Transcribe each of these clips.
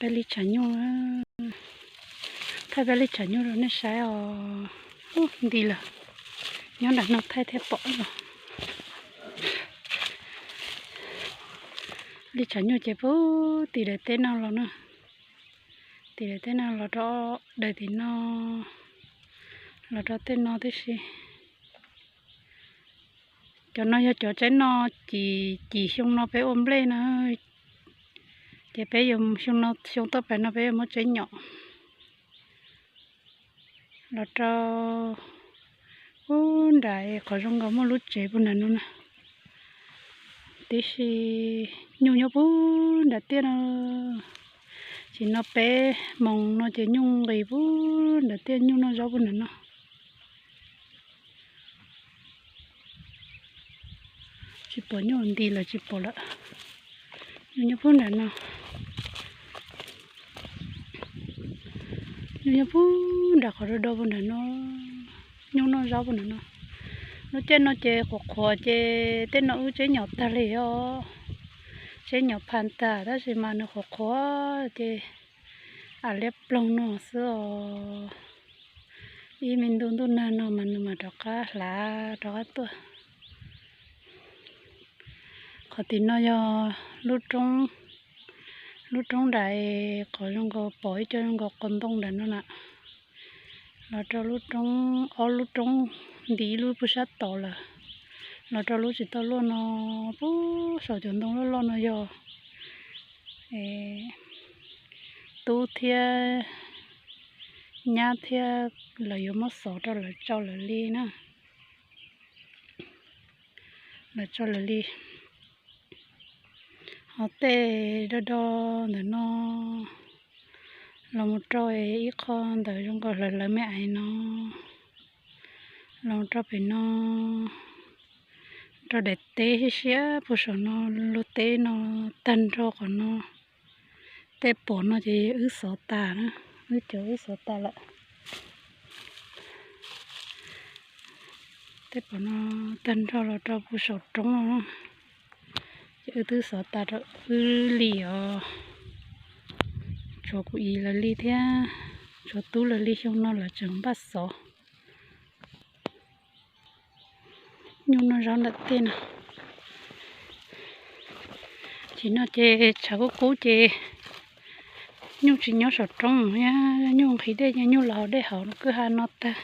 Peb li tshav nyuj, thaij peb li tshav nyuj rau nej saib os. Ub, nti lawm, nyob nram no thaij thiaj pom los. Li tshav nyuj ces puag tim daim teb no los na, tim daim teb no los rau daim tim no, los rau tej no tib si. Cov no yog cov tsaib no, cim, cim xyoo no peb ua nplej na, ces peb yuav xyoo no, xyoo tuaj pem no peb yuav muab tsaib nyom los rau ub nram qhov zoo nkaus muaj lub tsev puag nram no na. Tiam sis nyuj nyob puag nram tiaj no, tsis no peb moos no ces nyuj nqis puag nram tiaj, nyuj noj zaub puag nram no. Tsis pom nyuj, nti lawm tsis pom lawm. Nyuj nyob puag nram no, nyuj nyob puag nram qhov do do puag nram no, nyuj noj zaub puag nram no. Lub caij no ces qhuav qhuav ces tej no wb tsaib nyom tag li os, tsaib nyom pha tag tab sis mas nws qhuav qhuav ces av liab ploog no xwb os. Ib me ntu ntuj nag no mas nws mam rov qab hlav rov qab tuaj. Qhov tim no yog lub roob, lub roob nram qhov zoo nkaus pom ib co zoo nkaus qos ntoo nram no na. Los rau lub roob, ob lub roob, nti ib lub puag sab tod lawm. Los rau lub tsis tau luaj no, puag saum cov ntoo loj loj no yog tub thiab nyab thiab lawv yuav muab xov rau lawv tso lawv li na. Lawv tso lawv li. Ho tej do do ntawm no los mus rau ib qho ntawm zoo nkaus hlawv hlawv me aiv no, los mus rau pem no, rau daim teb siab siab puag saum no, lub teb no tag nrho qhov no. Tej pom no ces wb xov tas na, wb cov wb xov tas lawm. Tej pom no tag nrho los rau puag saum roob no, ces wb twb xov tas rau wb li os. Tshuav kuv ib lawv li thiab, tshuav tub lawv li xyoo no lawv tseem npaj xov. Nyuj noj zaub nram tej no. Ces no ces tshav kub kub ces nyuj tsis nyob saum roob, nyuj nqhis dej ces nyuj los hauv dej hauv kwj ha no tag.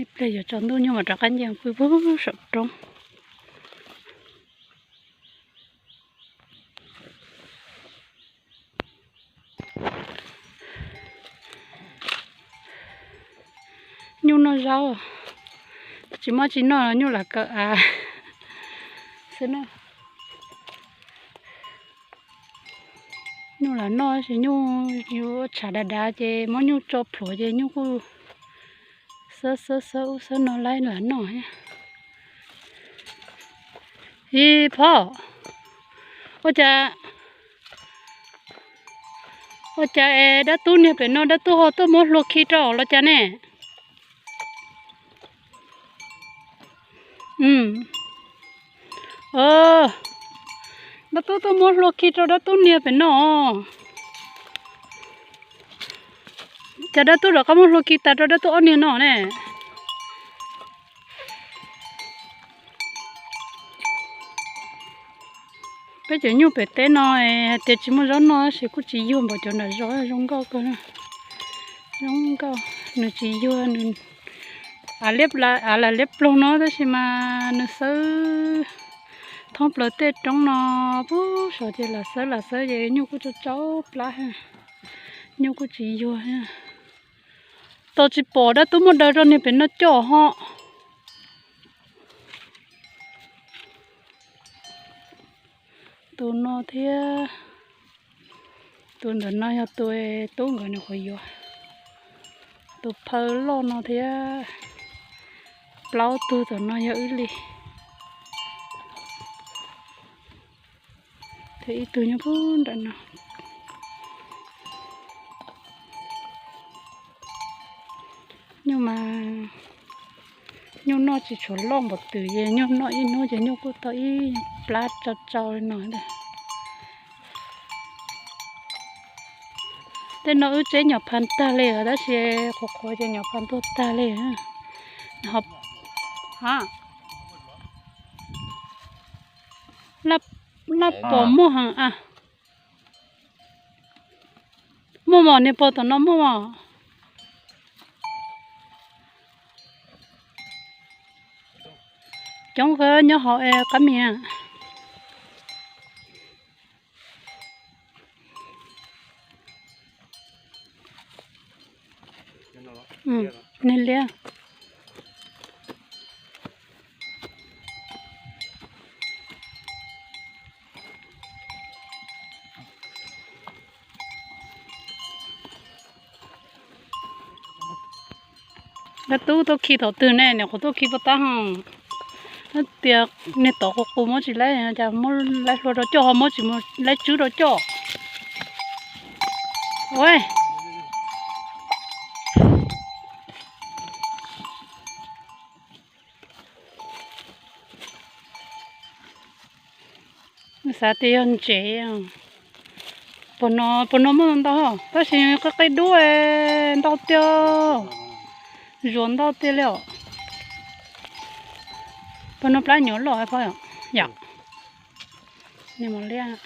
Ib pliag yuav tsaus ntuj nyuj mam rov qab nce pw puag saum roob. Nyuj noj zaub, tsis muaj tsis noj nyuj lam kawm av xwb na. Nyuj lam noj tab sis nyuj yuav tshav dav dav ces muab nyuj tso plhuav ces nyuj kuj xawb xawb xawb ub xawb no laib lam noj thiab. Ib phom, ua cas, ua cas es dab tub niag pem no dab tub ho tuaj muab hlua khi rau los cas ne? Dab tub tuaj muab hlua khi rau dab tub niag pem no. Cas dab tub rov qab muab hlua khi tas rau dab tub ob niag no ne? Peb cov nyuj pem teb no hais tias tsis muaj zaub noj tab sis kuj tsis yuag npaum cov nram zos, zoo nkauj kawg. Zoo nkauj, nws tsis yuag, nws av lam liab ploog no tab sis mas nws xawb thoob plaws tej roob no, puag saum ces lam xawb lam xawb ces nyuj kuj tsau tsau plab, nyuj kuj tsis yuag. Tau tsis pom dab tub muab daws rau niag pem no coj ho. Tus no thiab, tus ntawm no yog tus tub nkawd nws qhuav yuav. Tus phaw loj no thiab, plaub tug tom no yog wb li. Thiab ib tug nyob puag nram no. Nyuj mas, nyuj noj tsis tshua loj npaum twg es nyuj noj ib hnub ces nyuj kuj tau ib plab tsau tsau li no ntag. Tej no wb tseb nyuam pha tag li os, tab sis qhuav qhuav ces nyuam pha tuag tag li. Laj pom muaj heev a. Muaj mos, niag pog tom no muaj mos. Coob kawg nyob hauv es qab mias. Niag liab. Dab tub tuaj khi thaum twg ne, nyuam qhuav tuaj khi puas tab hos. Tias niag tod qus qus muab tsis laib, cas muab laib hlua rau coj ho muab tsis mus laib tswb rau coj. Ua, xav tias yog ntsev. Puas no, puas no muaj ntau ntau, tab sis qab qab dub ntau tiag. Zuav ntau tiag li os. Puas no plab nyuam loj phoj yom. Niag mos liab.